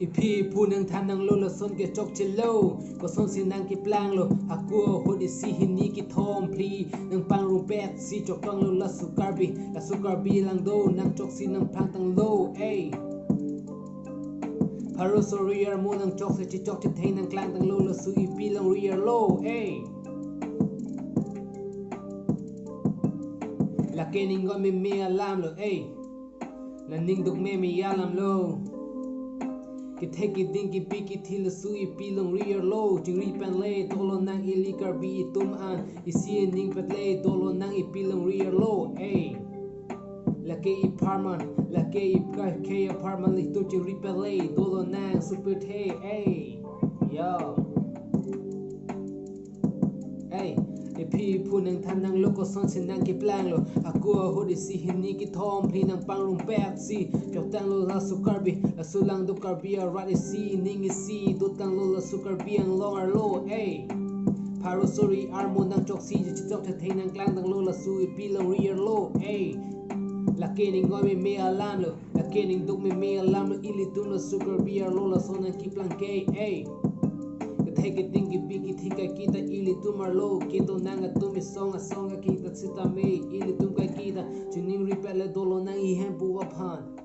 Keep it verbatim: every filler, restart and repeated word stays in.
Iphi iphu nangthan nanglo lason kechokchelo, kosonsi nangkeplanglo, hako ahut isi hini kethom phli, nangpangrumpet si choktanglo laso Karbi, laso Karbi Langdo nangchoksi nangplang tanglo, ei. Pharo sori armo nangchoksi chechok chetheng nangklang tanglo laso ipi longri arlo, ei. Lake ning oi meme alamlo, ei. Nangning duk meme alamlo. Kethek keding kebi kethe laso ipi longri arlo, chingri pen le dolonang ili Karbi itum an, isi ining pet le dolonang ipi longri arlo, ei. Lake ipharman, lake ipkakhe apharman itum chingri pen le dolonang supirthe, ei. Yo. Ei, iphi iphu nangthan nanglo kosonsi nangkeplanglo, hako ahut isi hini kethom phli nangpangrumpet si choktanglo laso Karbi, laso Langdo Karbi arat isi ining isi dotanglo laso Karbi Anglong arlo, ei. Pharo sori armo nangchoksi chechok chetheng nangklang tanglo laso ipi longri arlo, ei. Lake ning oi meme alamlo, lake ning duk meme alamlo, ilitum laso Karbi arlo lason nangkeplang ke, ei. Kethek keding kebi kethe kaike ta ilitum arlo, kedo nang atum isong asong kaike ta sitame, ilitum kaike ta chiningri pet le dolonang ihemphu aphan.